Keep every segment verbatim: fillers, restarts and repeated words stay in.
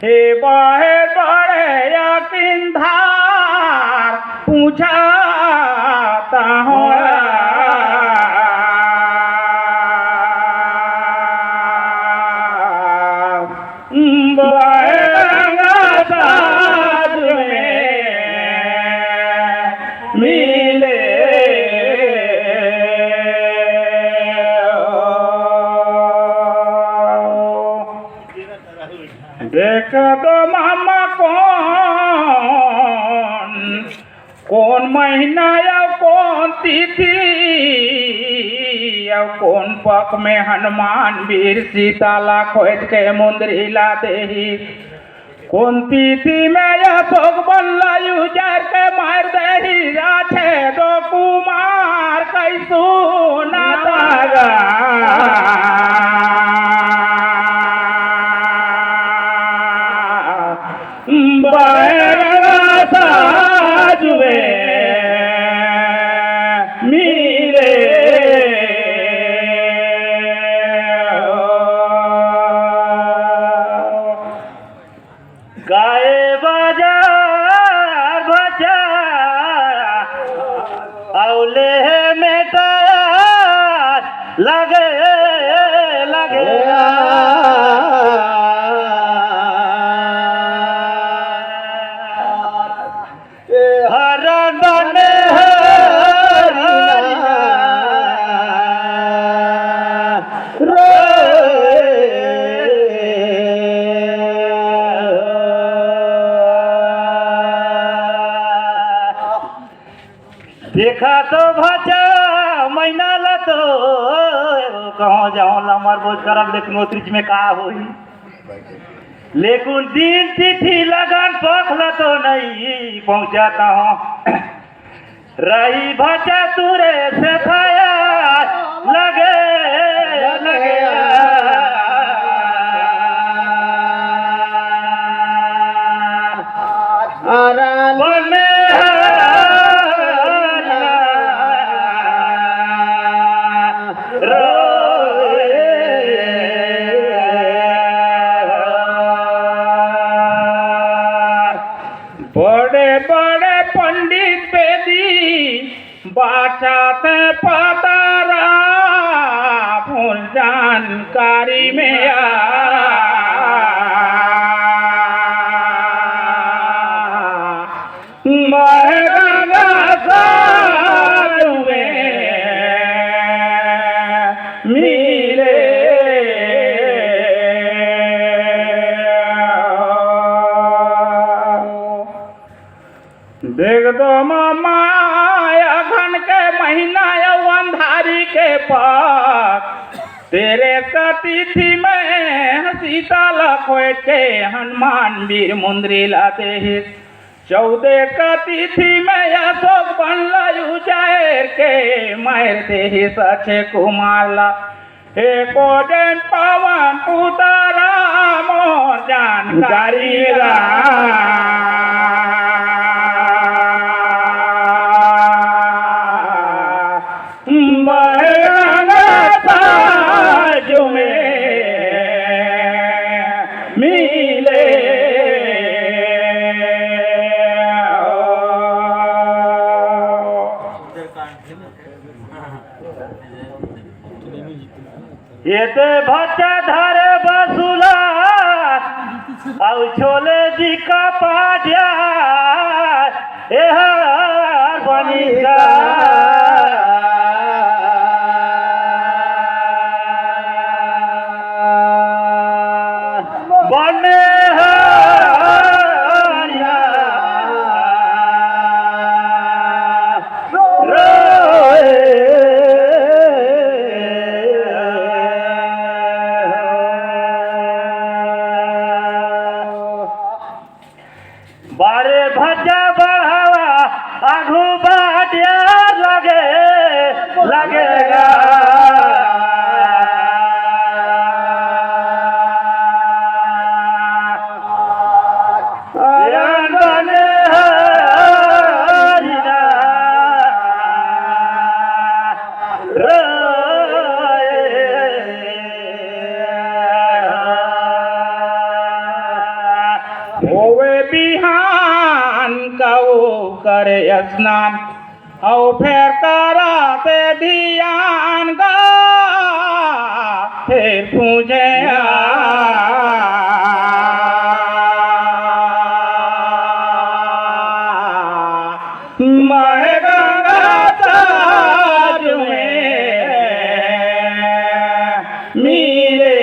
हे बहे बड़े अकिन धार पूछत हौं। बहे गंगा साज में मिले। देख दो मामा कौन, कौन महीना अउ कौन तिथि अउ कौन पख में हनुमान वीर सीता ला खोज के मुंदरी ला देही। कौन तिथि में अशोक बन ला उजार के मार देही राछे दो कुमार कैसो ना दागा। बहे गंगा साज में मिले। गाए बाजार बचा अउ लेहे में तैयार लगे, लगे। ए हरण बने हरिना रोए। देखा तो भाचा मैना ला तो कहूँ जाऊँ ला मर बोझ करब, लेकिन ओतरीच में का होई। लेकिन दिन तिथि लगन पख ला तो नहीं पहुँचाता हूँ। रही भाचा तुरे से थाया लगे, लगे। बने बड़े बड़े पंडित बेदी बाचत पतारा फूल जानकारी में आ। मैं गंगा साधु में मिले। देख दो मामा, अगहन के महीना अउ अंधारी के पख, तेरे का तिथि में सीता ला खोज के हनुमान वीर मुंदरी ला देहिस। चौदह का तिथि में अशोक बन ला उजाड़ के मार देहिस अक्षय कुमार ला। एको जन पवन उतारा मोर जानकारी रा। बहे गंगा साजु में मिले। एते भच्चा धरे बसुला, अउ छोले जी का पाटिया, एहर बनिका। बने हरिया रोए। बारे भजा बढ़ावा, आगू बाटिया लगे, लगेगा। आयन बने हरिना रोए। होवे बिहान का ओकर स्नान, अउ फेर करा से धियान गा, फेर पूजे आ। मैं गंगा साज में मिले।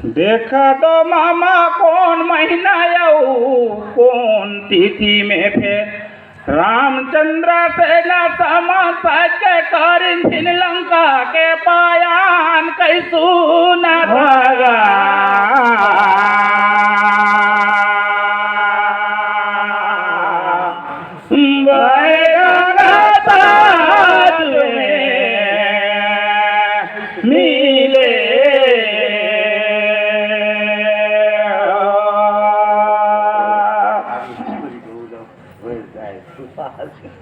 देखा तो मामा कोन महीना अउ कोन तिथि में फेर रामचंद्र सेना समा सज के करिन छिन लंका के पायन कैसु न भागा। बैगना साज में मिले।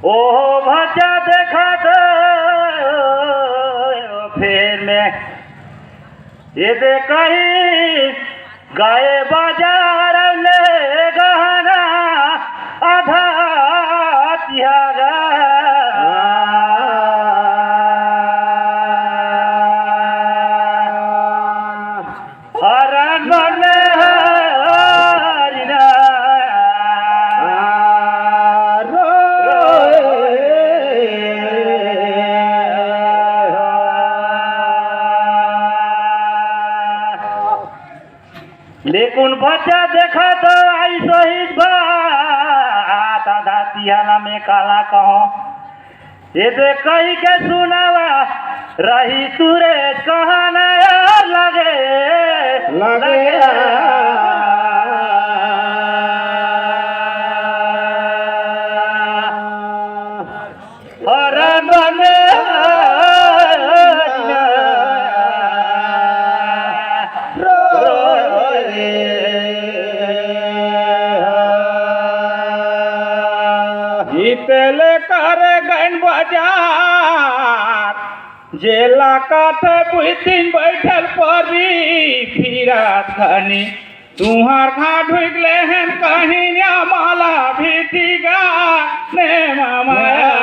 ओहो भचा देखा तो फेर में ये दे कहीं गए बाजार ले गहना आधा तिहारा। हरण बने हरिना। लेकिन बच्चा देखा तो आई सही बात, आधा तिहाला में काला कहो। ये दे कही के सुनावा, रही सुरेश कहाना यार लगे, लगे। हरण बने इतले कर गन बाजार, जेला काथे बुझतिन बैठल परी फिरत खनी। तुहार घाट हुइक लेहन कहिन्या माला भी तिगा ने मामाया।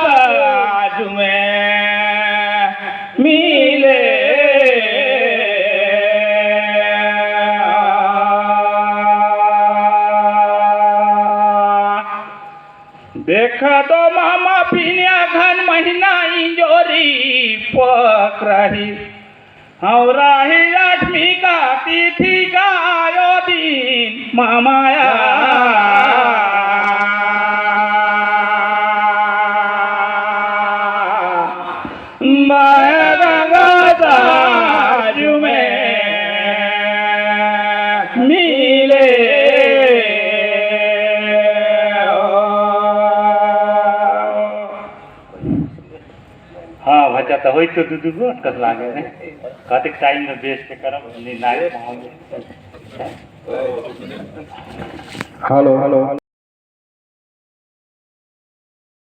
बाजू में मिले। देखा तो मामा पिनिया घन महीना इंजोरी पक रही। हौरा ही आठमी का तिथि का आयो दिन मामाया। मैं गंगा साजू में मिले। हाँ, भचा तो होई तो दू दू गो अटकत लागे ने। कतेक टाइम में बेच के करब, नहीं, नहीं पहुँच। Hello, hello.